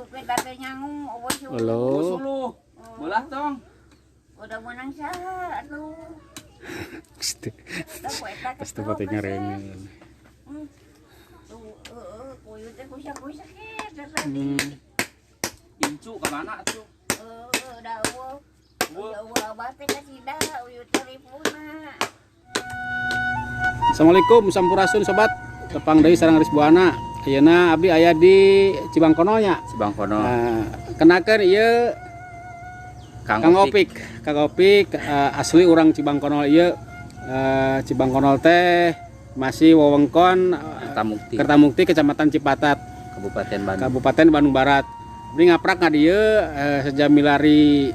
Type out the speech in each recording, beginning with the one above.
Supir teh nyangu euweuh suluh. Halo. Suluh. Belah tong. Udah menang saha atuh. Da ku eta Pas tempat ngareng. Tuh heeh kuyut teh kusak-kusak teh tadi. Incu ka mana atuh? Heeh, da euweuh. Euweuh abah teh kasida uyut teh ripuna. Assalamualaikum, sampurasun sobat. Tepang deui sareng Aris Buana. Ayeuna abdi aya di Cibangkono nya. Cibangkono. Nah, kenakeun ieu Kang, Kang Opik. Kang Opik asli urang Cibangkonol ieu. Cibangkonol teh masih wewengkon Kertamukti, Kertamukti, Kecamatan Cipatat, Kabupaten Bandung. Kabupaten Bandung Barat. Abdi ngaprak ka dieu seja milari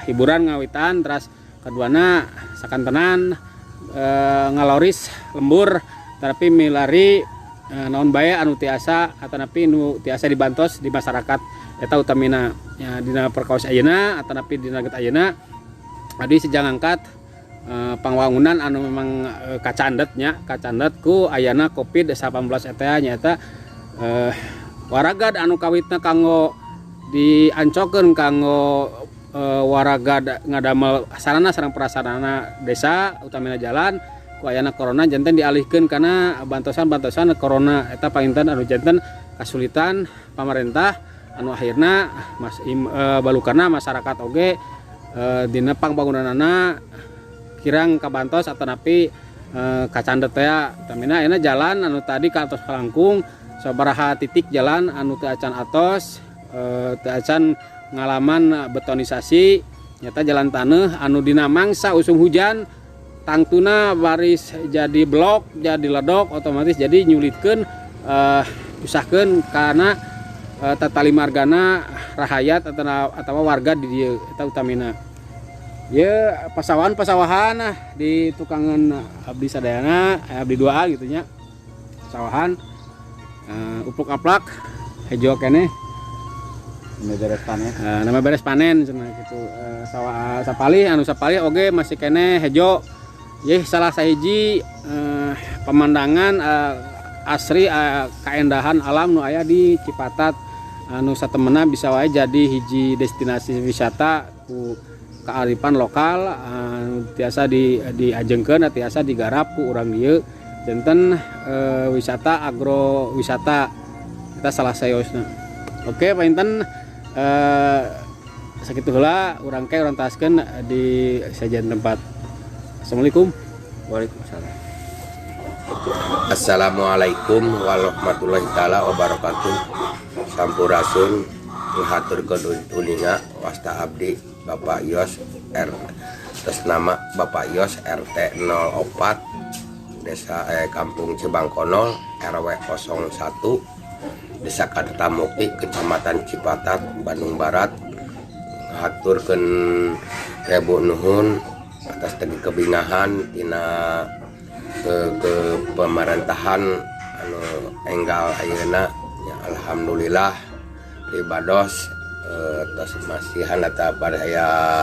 hiburan ngawitan, terus keduana sakantenan ngaloris lembur, tapi milari naon bae anu tiasa atanapi nu tiasa dibantos di masyarakat eta utamina ya, dina perkaos ayeuna atanapi dina get ayeuna abdi seja ngangkat pangwangunan anu memang kacandet nya, kacandet ku ayana Covid-19 eta, nyaeta waragad anu kawitna kanggo diancokeun kanggo waragad ngadamel sarana sareng prasarana desa, utamina jalan, ku ayana corona janten dialihkeun kana bantosan-bantosan corona eta. Panginten anu janten kasulitan pamarentah anu akhirna mas im, balukana masyarakat oge dina pangbangunanana kirang kabantos atanapi kacandet teh, utamina ayeuna jalan anu tadi ka atos kalangkung sabaraha titik jalan anu teu acan atos, teu acan ngalaman betonisasi, nyata jalan taneuh anu dina mangsa usum hujan tangtuna baris jadi blok, jadi ledok, otomatis jadi nyulitkeun, usahkeun karena tatali margana rahayat atau warga di dieu eta utamina. Ye pasawahan-pasawahan di tukangan abdi sadayana, abdi 2A gitu nya. Pasawahan upluk aplak hejo keneh. Ini beres panen. Nama beres panen cenah gitu. Sawah sapalih anu sapalih oge masih keneh hejo. Ye salah sahiji pemandangan asri, kaendahan alam nu aya di Cipatat anu satemena bisa wae jadi hiji destinasi wisata ku kearifan lokal anu tiasa diajengkeun, tiasa digarap ku urang dieu, janten wisata agrowisata kita salah sayosna. Oke, panginten sakitu heula urang ke urang taskeun di sajian tempat. Assalamualaikum. Waalaikumsalam. Assalamualaikum warahmatullahi taala wabarakatuh. Sampurasun, ngahaturkeun uninga, wasta abdi Bapak Yos R, atas nama Bapak Yos, RT 04 Desa Kampung Cibangkonol, RW 01, Desa Kertamukti, Kecamatan Cipatat, Bandung Barat. Ngahaturkeun rebu nuhun atas tegi kebingahan tina ke pemerintahan anu enggal ayeuna ya. Alhamdulillah pribados tos masihan eta baraya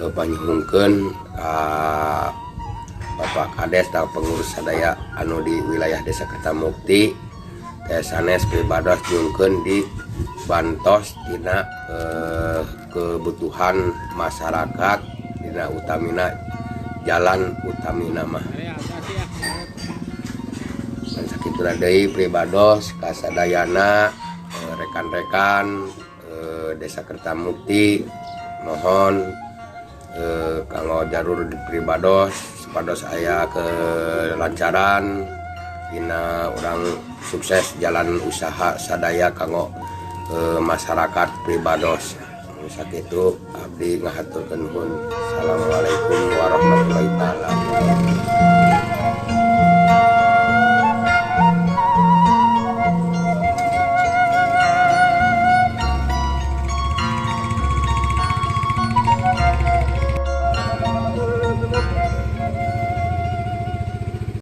panyuhunkeun ka Bapak Kades dan pengurus sadaya anu di wilayah Desa Kertamukti teh sanes pribados nyungkeun di bantos tina kebutuhan masyarakat dina utamina jalan, utamina mah. Dan sakitu deui pribados kasadayana rekan-rekan Desa Kertamukti, mohon kanggo jalur di pribados supados aya kelancaran dina urang sukses jalan usaha sadaya kanggo masyarakat pribados. Sakitu abdi ngahaturkeun nuhun. Assalamualaikum warahmatullahi taala wabarakatuh.